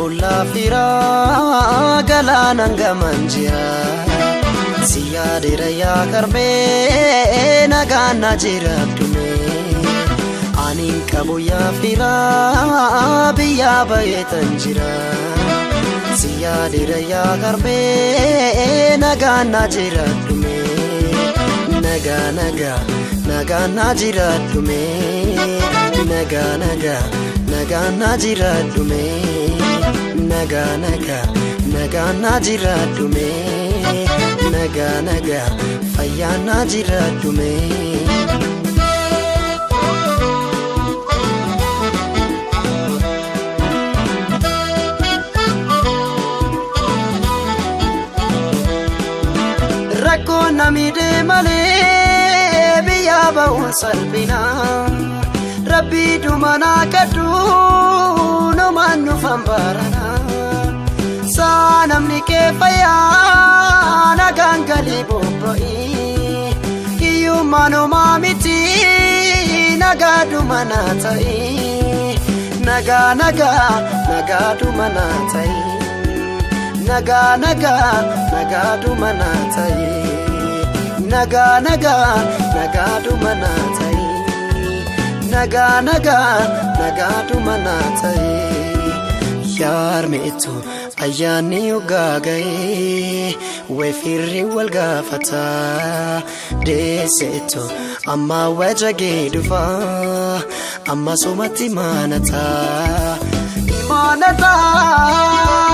Ollaa firaa galaanan gaman jira. Si yaadeera yaa karbee nagaan na jiraadhume. Ani hin qabu yaa firaa biyyaa bayeetan jira. Si yaadeera yaa karbee nagaan na jiraadhume. Nagaa nagaa nagaan na jiraadhume. Nagaa nagaa nagaan na jiraadhume. Nagaa nagaa nagaan na jiraadhume. Nagaa nagaa fayyaa na jiraadhume. Rakkoon namidee malee biyyaa ba'uun salphina. Rabbii dumanaa kadhu numaan nufan barana. Saa namni kee fayyaa nagaan galii bobba'ii. Hiyyummaan homaa miti nagaa dumanaa ta'ii. Nagaa nagaa nagaa dumanaa ta'ii. Nagaa nagaa nagaa dumanaa ta'ii. Nagaa nagaa nagaa dumanaa ta'ii. Nagaa nagaa nagaa dumanaa ta'ii. Yaarmeetu ayyaanni yoggaa ga'ee weefirri wal gaafataa deesseetu amma wajjagee dhufaa amma sumatti maanataa. Imaanataa.